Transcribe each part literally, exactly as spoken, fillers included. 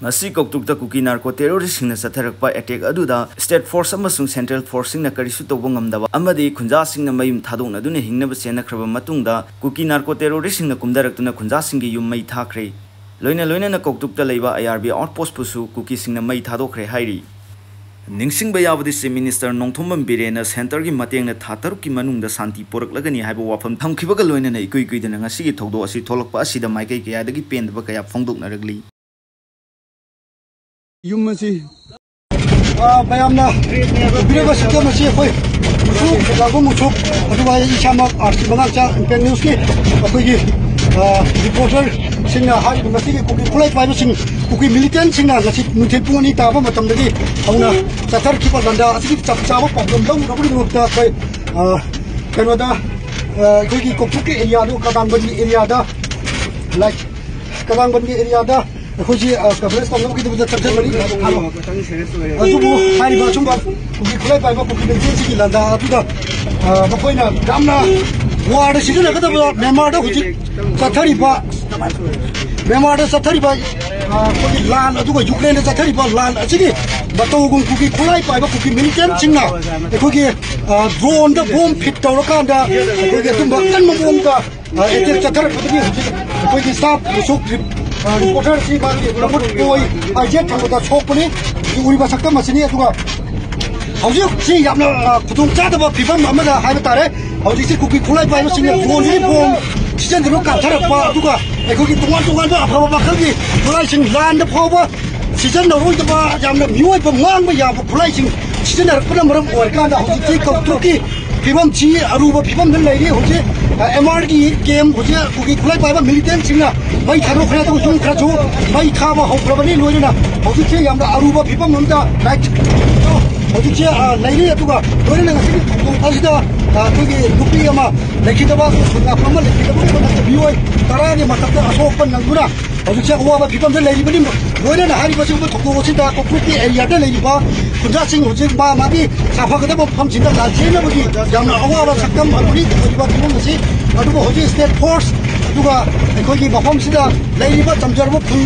ꯉꯁꯤ ꯀꯧꯇ꯭ꯔꯨꯛꯇ ꯀꯨꯀꯤ narco ꯇꯦꯔꯣꯔꯤꯁ꯭ꯠꯁꯤꯡꯅ ꯆꯠꯊꯔꯛꯄ attack ꯑꯗꯨꯗ state force ꯑꯃꯁꯨꯡ ꯁꯦꯟꯇ꯭ꯔꯦꯜ ꯐꯣꯔꯁꯁꯤꯡꯅ ꯀꯔꯤꯁꯨ ꯇꯧꯕ ꯉꯝꯗꯕ ꯑꯃꯗꯤ ꯈꯨꯟꯖꯥꯁꯤꯡꯅ ꯃꯌꯨꯝ ꯊꯥꯗꯣꯛꯅꯗꯨꯅ ꯍꯤꯡꯅꯕ ꯆꯦꯟꯅꯈ꯭ꯔꯕ ꯃꯇꯨꯡꯗ, ꯀꯨꯀꯤ ꯅꯥꯔꯀꯣ ꯇꯦꯔꯣꯔꯤꯁ꯭ꯠꯁꯤꯡꯅ ꯀꯨꯝꯊꯔꯛꯇꯨꯅ ꯈꯨꯟꯖꯥꯁꯤꯡꯒꯤ ꯌꯨꯝ ꯃꯩ ꯊꯥꯈ꯭ꯔꯦ꯫ ꯂꯣꯏꯅ ꯂꯣꯏꯅꯅ ꯀꯧꯇ꯭ꯔꯨꯛꯇ ꯂꯩꯕ ꯑꯥꯏ ꯑꯥꯔ ꯕꯤ ꯑꯥꯎꯠꯄꯣꯁ꯭ꯠꯄꯨꯁꯨ ꯀꯨꯀꯤꯁꯤꯡꯅ ꯃꯩ ꯊꯥꯗꯣꯛꯈ꯭ꯔꯦ ꯍꯥꯏꯔꯤ꯫ ꯅꯤꯡꯁꯤꯡꯕ ꯌꯥꯕꯗꯤ, ꯆꯤꯐ ꯃꯤꯅꯤꯁꯇꯔ ꯅꯣꯡꯊꯣꯝꯕꯝ ꯕꯤꯔꯦꯟꯅ ꯁꯦꯟꯇꯔꯒꯤ ꯃꯇꯦꯡꯅ ꯊꯥ ꯇꯔꯨꯛꯀꯤ ꯃꯅꯨꯡꯗ ꯁꯥꯟꯇꯤ ꯄꯨꯔꯛꯂꯒꯅꯤ ꯍꯥꯏꯕ ꯋꯥꯐꯝ ꯊꯝꯈꯤꯕꯒ ꯂꯣꯏꯅꯅ ꯏꯀꯨꯏ ꯀꯨꯏꯗꯅ ꯉꯁꯤꯒꯤ ꯊꯧꯗꯣꯛ ꯑꯁꯤ ꯊꯣꯛꯂꯛꯄ ꯑꯁꯤꯗ ꯃꯥꯏꯀꯩ ꯀꯌꯥꯗꯒꯤ ꯄꯦꯟꯗꯕ ꯀꯌꯥ ꯐꯣꯡꯗꯣꯛꯅꯔꯛꯂꯤ꯫ ꯌꯨꯝ ꯑꯁꯤ, ꯑ, ꯃꯌꯥꯝꯅ ꯎꯕꯤꯔꯤꯕ ꯁꯛꯇꯝ ꯑꯁꯤ ꯑꯩꯈꯣꯏ ꯃꯨꯁꯨ, ꯀꯩꯗꯥꯡꯒꯣꯡ ꯃꯨꯁꯨ, ꯑꯗꯨꯒ ꯑꯩ ꯏꯁꯥꯃꯛ ꯑꯥꯔ ꯁꯤ ꯃꯉꯥꯡꯆꯥ ꯏꯝꯄꯦꯛ ꯅ꯭ꯌꯨꯁꯀꯤ ꯑꯩꯈꯣꯏꯒꯤ, ꯑ, ꯔꯤꯄꯣꯔꯇꯔꯁꯤꯡꯅ ꯍꯥꯏꯔꯤꯕ ꯉꯁꯤꯒꯤ ꯀꯨꯀꯤ ꯈꯨꯠꯂꯥꯏ ꯄꯥꯏꯕꯁꯤꯡ, ꯀꯨꯀꯤ ꯃꯤꯂꯤꯇꯦꯟꯁꯤꯡꯅ ꯉꯁꯤ ꯅꯨꯡꯊꯤꯜ ꯄꯨꯡ ꯑꯅꯤ ꯇꯥꯕ ꯃꯇꯝꯗꯒꯤ ꯍꯧꯅ ꯆꯠꯊꯔꯛꯈꯤꯕ ꯂꯥꯟꯗꯥ ꯑꯁꯤꯒꯤ ꯆꯞ ꯆꯥꯕ ꯄꯥꯎꯗꯝ ꯂꯧꯅꯕꯒꯤꯗꯃꯛꯇ ꯑꯩꯈꯣꯏ, ꯑ, ꯀꯩꯅꯣꯗ, ꯑ, ꯑꯩꯈꯣꯏꯒꯤ ꯀꯧꯇ꯭ꯔꯨꯛꯀꯤ ꯑꯦꯔꯤꯌꯥꯗꯨ, ꯀꯗꯥꯡꯕꯟꯒꯤ ꯑꯦꯔꯤꯌꯥꯗ, ꯂꯥꯏꯛ, ꯀꯗꯥꯡꯕꯟꯒꯤ ꯑꯦꯔꯤꯌꯥꯗ ꯑꯩꯈꯣꯏꯁꯤ, ꯑ, ꯀꯟꯐ꯭ꯔꯦꯟꯁ ꯇꯧꯅꯕꯒꯤꯗꯃꯛꯇ ꯆꯠꯆꯕꯅꯤ꯫ ꯑꯗꯨꯕꯨ ꯍꯥꯏꯔꯤꯕ ꯑꯁꯨꯝꯕ ꯀꯨꯀꯤ ꯈꯨꯠꯂꯥꯏ ꯄꯥꯏꯕ ꯀꯨꯀꯤ ꯃꯤꯂꯤꯇꯦꯟꯁꯤꯡꯒꯤ ꯂꯥꯟꯗꯥ ꯑꯗꯨꯗ, ꯑ, ꯃꯈꯣꯏꯅ ꯌꯥꯝꯅ ꯋꯥꯔꯗ ꯁꯤꯖꯤꯟꯅꯒꯗꯕ ꯃ꯭ꯌꯥꯟꯃꯥꯔꯗ ꯍꯧꯖꯤꯛ ꯆꯠꯊꯔꯤꯕ, ꯃ꯭ꯌꯥꯟꯃꯥꯔꯗ ꯆꯠꯊꯔꯤꯕ, ꯑ, ꯑꯩꯈꯣꯏꯒꯤ ꯂꯥꯟ, ꯑꯗꯨꯒ ꯌꯨꯀ꯭ꯔꯦꯟꯗ ꯆꯠꯊꯔꯤꯕ ꯂꯥꯟ ꯑꯁꯤꯒꯤ ꯃꯇꯧꯒꯨꯝ ꯀꯨꯀꯤ ꯈꯨꯠꯂꯥꯏ ꯄꯥꯏꯕ ꯀꯨꯀꯤ ꯃꯤꯂꯤꯇꯦꯟꯁꯤꯡꯅ ꯑꯩꯈꯣꯏꯒꯤ, ꯑ, ꯗ꯭ꯔꯣꯟꯗ ꯕꯣꯝ ꯐꯤꯠ ꯇꯧꯔꯀꯥꯟꯗ ꯑꯩꯈꯣꯏꯒꯤ ꯑꯗꯨꯝꯕ ꯑꯀꯟꯕ ꯃꯑꯣꯡꯗ ꯑ, ꯑꯦꯇꯦꯛ ꯆꯠꯊꯔꯛꯄꯗꯒꯤ ꯍꯧꯖꯤꯛ ꯑꯩꯈꯣꯏꯒꯤ ꯁ꯭ꯇꯥꯐ ꯃꯨꯁꯨ ꯔꯤꯞ-, ꯑ, ꯔꯤꯄꯣꯔꯇꯔ ꯑꯁꯤ ꯃꯥꯒꯤ ꯃꯈꯨꯠ ꯑꯣꯏ ꯑꯥꯏꯖꯦꯠ ꯊꯪꯕꯗ ꯁꯣꯛꯄꯅꯤ꯫ ꯍꯧꯖꯤꯛ ꯎꯔꯤꯕ ꯁꯛꯇꯝ ꯑꯁꯤꯅꯤ꯫ ꯑꯗꯨꯒ ꯍꯧꯖꯤꯛꯁꯤ ꯌꯥꯝꯅ, ꯑ, ꯈꯨꯗꯣꯡꯆꯥꯗꯕ ꯐꯤꯕꯝ ꯑꯃꯗ ꯍꯥꯏꯕ ꯇꯥꯔꯦ꯫ ꯍꯧꯖꯤꯛꯁꯤ ꯀꯨꯀꯤ ꯈꯨꯠꯂꯥꯏ ꯄꯥꯏꯕꯁꯤꯡꯅ ꯗ꯭ꯔꯣꯟꯗꯒꯤ ꯕꯣꯝ ꯁꯤꯖꯤꯟꯅꯗꯨꯅ ꯀꯥꯞꯊꯔꯛꯄ, ꯑꯗꯨꯒ ꯑꯩꯈꯣꯏꯒꯤ ꯇꯣꯉꯥꯟ ꯇꯣꯉꯥꯟꯕ ꯑꯐꯕ ꯃꯈꯜꯒꯤ ꯈꯨꯠꯂꯥꯏꯁꯤꯡ ꯂꯥꯟꯗ ꯐꯥꯎꯕ ꯁꯤꯖꯤꯟꯅꯔꯣꯏꯗꯕ, ꯌꯥꯝꯅ ꯃꯤꯑꯣꯏꯕ ꯃꯥꯡꯕ ꯌꯥꯕ ꯈꯨꯠꯂꯥꯏꯁꯤꯡ ꯁꯤꯖꯤꯟꯅꯔꯛꯄꯅ ꯃꯔꯝ ꯑꯣꯏꯔꯀꯥꯟꯗ ꯍꯧꯖꯤꯛꯇꯤ ꯀꯧꯇ꯭ꯔꯨꯛꯀꯤ ꯐꯤꯕꯝꯁꯤ ꯑꯔꯨꯕ ꯐꯤꯕꯝꯗ ꯂꯩꯔꯤ꯫ ꯍꯧꯖꯤꯛ, ꯑ, ꯑꯦꯝ ꯑꯥꯔ ꯗꯤ ꯀꯦꯝ, ꯍꯧꯖꯤꯛ ꯀꯨꯀꯤ ꯈꯨꯠꯂꯥꯏ ꯄꯥꯏꯕ ꯃꯤꯂꯤꯇꯦꯟꯁꯤꯡꯅ ꯃꯩ ꯊꯥꯗꯣꯛꯈ꯭ꯔꯦ, ꯑꯗꯨꯒ ꯌꯨꯝ ꯈꯔꯁꯨ ꯃꯩ ꯊꯥꯕ ꯍꯧꯈ꯭ꯔꯕꯅꯤ꯫ ꯂꯣꯏꯅꯅ ꯍꯧꯖꯤꯛꯁꯦ ꯌꯥꯝꯅ ꯑꯔꯨꯕ ꯐꯤꯕꯝ ꯑꯃꯗ ꯂꯥꯏ-, ꯍꯧꯖꯤꯛꯁꯦ, ꯑ, ꯂꯩꯔꯤ꯫ ꯑꯗꯨꯒ ꯂꯣꯏꯅꯅ ꯉꯁꯤꯒꯤ ꯊꯧꯗꯣꯛ ꯑꯁꯤꯗ, ꯑ, ꯑꯩꯈꯣꯏꯒꯤ ꯅꯨꯄꯤ ꯑꯃ ꯂꯩꯈꯤꯗꯕ, ꯁꯣꯅꯤꯌꯥ ꯑꯃ ꯂꯩꯈꯤꯗꯕꯒꯤ ꯃꯊꯛꯇ ꯃꯤꯑꯣꯏ ꯇꯔꯥꯒꯤ ꯃꯊꯛꯇ ꯑꯁꯣꯛꯄ ꯅꯪꯗꯨꯅ ꯍꯧꯖꯤꯛꯁꯦ ꯑꯋꯥꯕ ꯐꯤꯕꯝꯗ ꯂꯩꯔꯤꯕꯅꯤ꯫ ꯂꯣꯏꯅꯅ ꯍꯥꯏꯔꯤꯕꯁꯤꯒꯨꯝꯕ ꯊꯧꯗꯣꯛ ꯑꯁꯤꯗ ꯀꯧꯇ꯭ꯔꯨꯛꯀꯤ ꯑꯦꯔꯤꯌꯥꯗ ꯂꯩꯔꯤꯕ ꯈꯨꯟꯖꯥꯁꯤꯡ ꯍꯧꯖꯤꯛ ꯃꯥ ꯃꯥꯒꯤ ꯁꯥꯐꯒꯗꯕ ꯃꯐꯝꯁꯤꯡꯗ ꯂꯥꯟꯖꯦꯟꯅꯕꯒꯤ ꯌꯥꯝꯅ ꯑꯋꯥꯕ ꯁꯛꯇꯝ ꯑꯗꯨꯅꯤ ꯑꯣꯏꯔꯤꯕ ꯐꯤꯕꯝ ꯑꯁꯤ꯫ ꯑꯗꯨꯕꯨ ꯍꯧꯖꯤꯛ ꯁ꯭ꯇꯦꯠ ꯐꯣꯔꯁ ꯑꯗꯨꯒ ꯑꯩꯈꯣꯏꯒꯤ ꯃꯐꯝꯁꯤꯗ ꯂꯩꯔꯤꯕ ꯆꯝꯖꯔꯕ ꯈꯨꯜ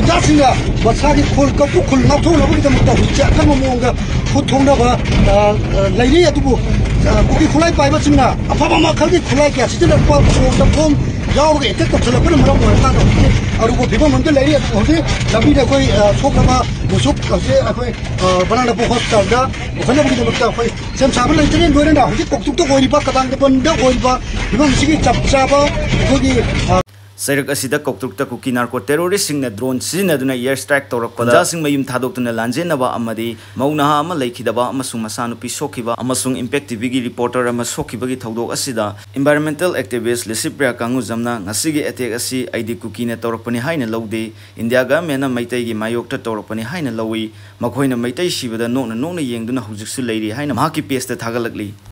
ꯃꯆꯥꯁꯤꯡꯅ ꯃꯁꯥꯒꯤ ꯈꯨꯜ, ꯀꯛꯄꯨ ꯈꯨꯜ ꯉꯥꯛꯊꯣꯛꯅꯕꯒꯤꯗꯃꯛꯇ ꯍꯧꯖꯤꯛꯁꯦ ꯑꯀꯟꯕ ꯃꯑꯣꯡꯗ ꯈꯨꯠ ꯊꯣꯡꯅꯕ, ꯑ, ꯑ, ꯂꯩꯔꯤ꯫ ꯑꯗꯨꯕꯨ, ꯑ, ꯀꯨꯀꯤ ꯈꯨꯠꯂꯥꯏ ꯄꯥꯏꯕꯁꯤꯡꯅ ꯑꯐꯕ ꯃꯈꯜꯒꯤ ꯈꯨꯠꯂꯥꯏ ꯀꯌꯥ ꯁꯤꯖꯤꯟꯅꯔꯛꯄ, ꯐꯣꯝꯗ ꯐꯣꯝ ꯌꯥꯎꯔꯒ ꯑꯦꯇꯦꯛ ꯇꯧꯁꯤꯜꯂꯛꯄꯅ ꯃꯔꯝ ꯑꯣꯏꯔꯀꯥꯟꯗ ꯍꯧꯖꯤꯛ ꯑꯔꯨꯕ ꯐꯤꯕꯝ ꯑꯃꯗ ꯂꯩꯔꯤ꯫ ꯑꯗꯨ ꯍꯧꯖꯤꯛ ꯂꯝꯕꯤꯗ ꯑꯩꯈꯣꯏ, ꯑ, ꯁꯣꯛꯂꯕ ꯃꯨꯁꯨꯛ ꯍꯧꯖꯤꯛ ꯑꯩꯈꯣꯏ, ꯑ, ꯕꯅꯥꯅꯄꯨꯔ ꯍꯣꯁꯄꯤꯇꯥꯜꯗ ꯄꯨꯈꯠꯅꯕꯒꯤꯗꯃꯛꯇ ꯑꯩꯈꯣꯏ ꯁꯦꯝ ꯁꯥꯕ ꯂꯩꯇ꯭ꯔꯦ꯫ ꯂꯣꯏꯅꯅ ꯍꯧꯖꯤꯛ ꯀꯣꯛꯇꯨꯛꯇ ꯑꯣꯏꯔꯤꯕ, ꯀꯗꯥꯡꯗꯕꯟꯗ ꯑꯣꯏꯔꯤꯕ ꯐꯤꯕꯝꯁꯤꯒꯤ ꯆꯞ ꯆꯥꯕ ꯑꯩꯈꯣꯏꯒꯤ, ꯑ, ꯆꯩꯔꯛ ꯑꯁꯤꯗ ꯀꯣꯛꯇ꯭ꯔꯨꯛꯇ ꯀꯨꯀꯤ ꯅꯥꯔꯀꯣ ꯇꯦꯔꯣꯔꯤꯁꯁꯤꯡꯅ ꯗ꯭ꯔꯣꯟ ꯁꯤꯖꯤꯟꯅꯗꯨꯅ ꯏꯌꯔ ꯁ꯭ꯇ꯭ꯔꯥꯏꯛ ꯇꯧꯔꯛꯄꯗ ꯒꯨꯟꯗꯥꯁꯤꯡ ꯃꯌꯨꯝ ꯊꯥꯗꯣꯛꯇꯨꯅ ꯂꯥꯟꯖꯦꯟꯅꯕ ꯑꯃꯗꯤ ꯃꯧ ꯅꯍꯥ ꯑꯃ ꯂꯩꯈꯤꯗꯕ ꯑꯃꯁꯨꯡ ꯃꯆꯥꯅꯨꯄꯤ ꯁꯣꯛꯈꯤꯕ ꯑꯃꯁꯨꯡ ꯏꯝꯄꯦꯛ ꯇꯤꯚꯤꯒꯤ ꯔꯤꯄꯣꯔꯇꯔ ꯑꯃ ꯁꯣꯛꯈꯤꯕꯒꯤ ꯊꯧꯗꯣꯛ ꯑꯁꯤꯗ ꯏꯟꯚꯥꯏꯔꯣꯟꯃꯦꯟꯇꯦꯜ ꯑꯦꯛꯇꯤꯚꯤꯁ꯭ꯠ ꯂꯤꯁꯤꯄ꯭ꯔꯤꯌꯥ ꯀꯥꯡꯉꯨꯖꯝꯅ ꯉꯁꯤꯒꯤ ꯑꯦꯇꯦꯛ ꯑꯁꯤ ꯑꯩꯗꯤ ꯀꯨꯀꯤꯅ ꯇꯧꯔꯛꯄꯅꯤ ꯍꯥꯏꯅ ꯂꯧꯗꯦ, ꯏꯟꯗꯤꯌꯥ ꯒꯚꯔꯟꯃꯦꯟꯠꯅ ꯃꯩꯇꯩꯒꯤ ꯃꯥꯌꯣꯛꯇ ꯇꯧꯔꯛꯄꯅꯤ ꯍꯥꯏꯅ ꯂꯧꯏ, ꯃꯈꯣꯏꯅ ꯃꯩꯇꯩ ꯁꯤꯕꯗ ꯅꯣꯛꯅ ꯅꯣꯛꯅ ꯌꯦꯡꯗꯨꯅ ꯍꯧꯖꯤꯛꯁꯨ ꯂꯩꯔꯤ ꯍꯥꯏꯅ ꯃꯍꯥꯛꯀꯤ ꯄꯦꯖꯇ ꯊꯥꯒꯠꯂꯛꯂꯤ꯫